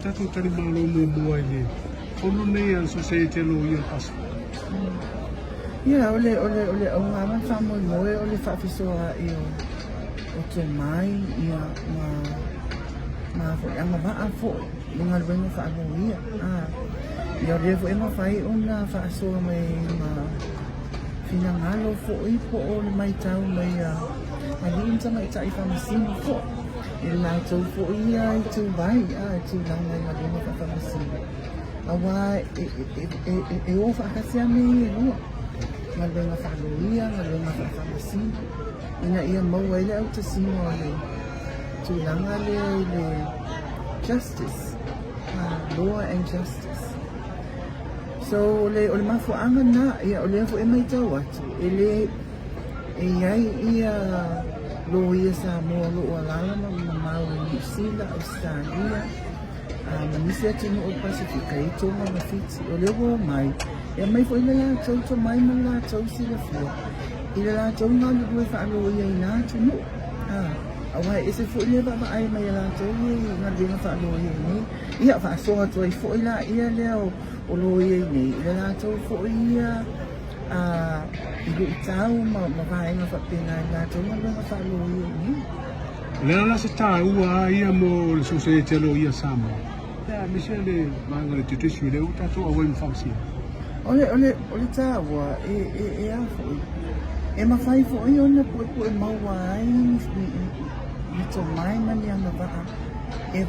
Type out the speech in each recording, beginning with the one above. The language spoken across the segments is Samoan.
tatou talimalo muamua i le fono lenei a le Sosaiete a Loia o le Pasefika? Ia, o le, o le, o le auga ma le faamoemoe o le faafesoaai o, o tomai, ia, ma, ma foi agavaa foi i galuega faaloia. Ah, ia, o lea foi e mafai ona faasoa mai ma finagalo foi po o le matau mai a alii ma tamaitai faamasino foi i le latou foi ia ituvai, a, i tulaga i galuega faafaamasino. Aua e, e, e, e, e o faatasi lava mea ia e lua, galuega faaloia, galuega faafaamasino, ina ia maua ai le autasiga o le tulaga lea i le justice, law and justice. So, o le, o le mafuaaga lena, ia, o lea foi e matau atu, e le, e i ai ia loia Samoa o lo o alaala ma mamao i Niu Sila, Ausetalia, ma nisi atunuu o le Pasefika i Tonga ma Fiti. O lea ua omai, e aumai foi le latou tomai ma le latou silafia i le latou galulue faaloia i na atunuu. Aua e ese foi le vaavaai mai a latou ia i galuega faaloia i nei. Ia, faasoa atu ai foi la ia lea o, o loia i nei i le latou foi ia i luitau ma, ma vaega faapena i latou galuega faaloia i nei. O le a la se taua a ia mo le Sosaiete a Loia a Samoa, aemaise le vaega o le Judiciary lea ua tatou auai ma faamasino? O le, o le, o le taua e, e, e a foi, e mafai foi ona puepue maua ai ni, ni, ni tomai ma ni agavaa e, e,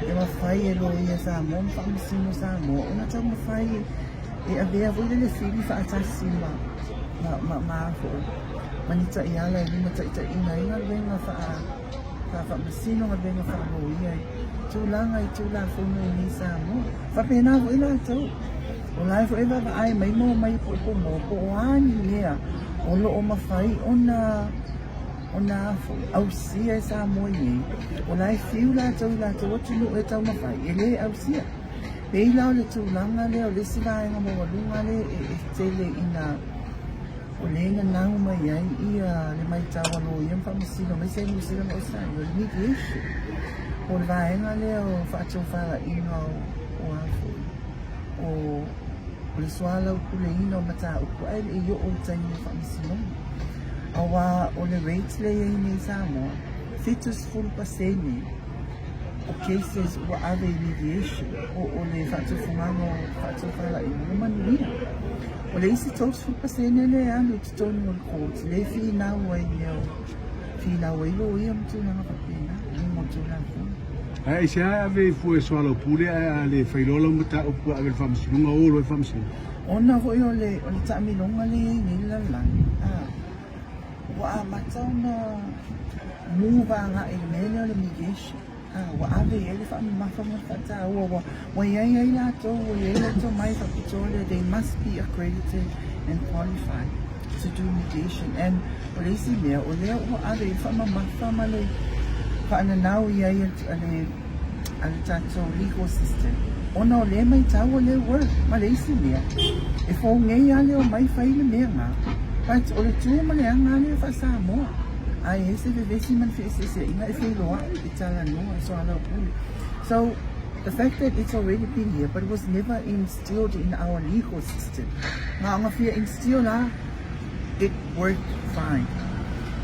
e mafai e loia Samoa ma faamasino Samoa ona taumafai e avea foi le le fili faatasi ma, ma, ma, ma a foi, ma ni taiala e limataitaiina ai galuega faafaamasino, galuega faaloia i tulaga i Tulafono i nei Samoa. Faapena foi latou, o la e foi e vaavaai mai ma omai e puepuemoa po o a ni mea o lo o mafai ona ona ausia e Samoa i nei, o la e fiu latou i latou atunuu e taumafai, e le ausia. Pei la o le tulaga lea o le isi vaega maualuga lea e tele ina O lea e nanau mai ai ia le maitau a loia ma faamasino aemaise ai Niu Sila ma Ausetalia, o le mediation, po o le vaega lea o faatofalaiga o a foi, o le soalaupuleina o mataupu ae le i oo i le taimi o faamasinoga. Aua o le rate lea e i ai nei i Samoa, 70% o cases ua ave i mediation, po o le faatufugaga o faatofalaiga ua manuia. O le isi 30% lea e alu i totonu o le court, lea e finau ai mea o finau ai loia ma tulaga faapena i luga o le Tulafono. Ae aisea e ave ai fua e soalaupule ae a le fai loa lau mataupu ua ave i le faamasinoga o loa i le faamasinoga? Ona foi o le o le taamiloga lea e i ai nei le lalolagi, a, ua amata ona move agai i le mea lea o le mediation. A ua ave i ai le faamamafa ma le faataua, ua, ua i ai ai latou, ua i ai le tomai faapitoa lea, they must be accredited and qualified to do mediation. And o le isi mea, o lea ua ave i le faamamafa ma le faananau i ai a le, a le tatou legal system, ona o lea e maitau o lea e work. Ma le isi mea, e fou nei lava le omai fai le mea na, but o le tu ma le aga lava lea faa-Samoa. A i ai se vevesi ma ni feeseeseaiga e feiloai e talanoa e soalaupule. So, the fact that it's already been here but it was never instilled in our legal system. Na ona fia instill la, it worked fine.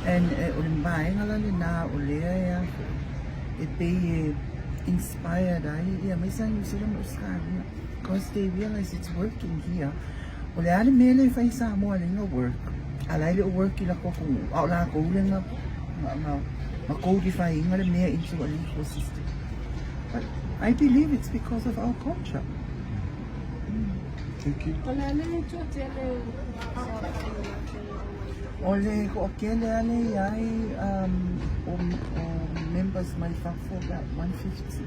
And eh, o le vaega la lena o lea e a foi, e pei e inspired ai ia aemaise a Niu Sila ma Ausetalia because they realize it's working here. O le a le mea lea e fai i Samoa lea na work, a la e le o work i lako atunuu, a o lakou lea na, na, na, na codify ina le mea into a legal system. But I believe it's because of our culture. Thank you. O le a le toatele o saofai o latou e auai? O le toatele lava lea e i ai um, o, o members mai fafo about 150.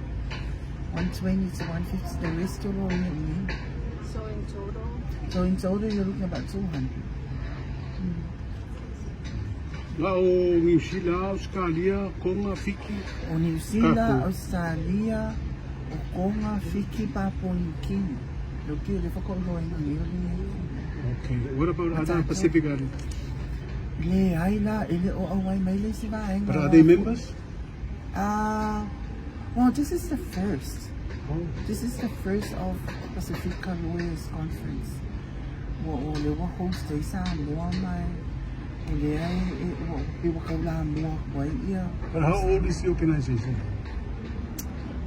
120 to 150, the rest o lo o i inei. So in total? So in total you're looking about 200. Na o Niu Sila, Australia, Konga, Fiti. O Niu Sila, Australia, o Konga, Fiti, Papua New Guinea. Leo ke le whakauloaina nei o le Okay. What about other Pacific Islands? Leai la, e le o auai mai le isi vaega. But are they members? Well, this is the first. Oh. This is the first of Pasifika Lawyers Conference. Ua o lea ua host ai Samoa ma o lea e, e, ua pe ua kaulamua atu ai ia. But how old is the organization?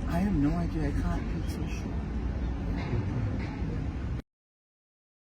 I have no idea. I can't be so sure.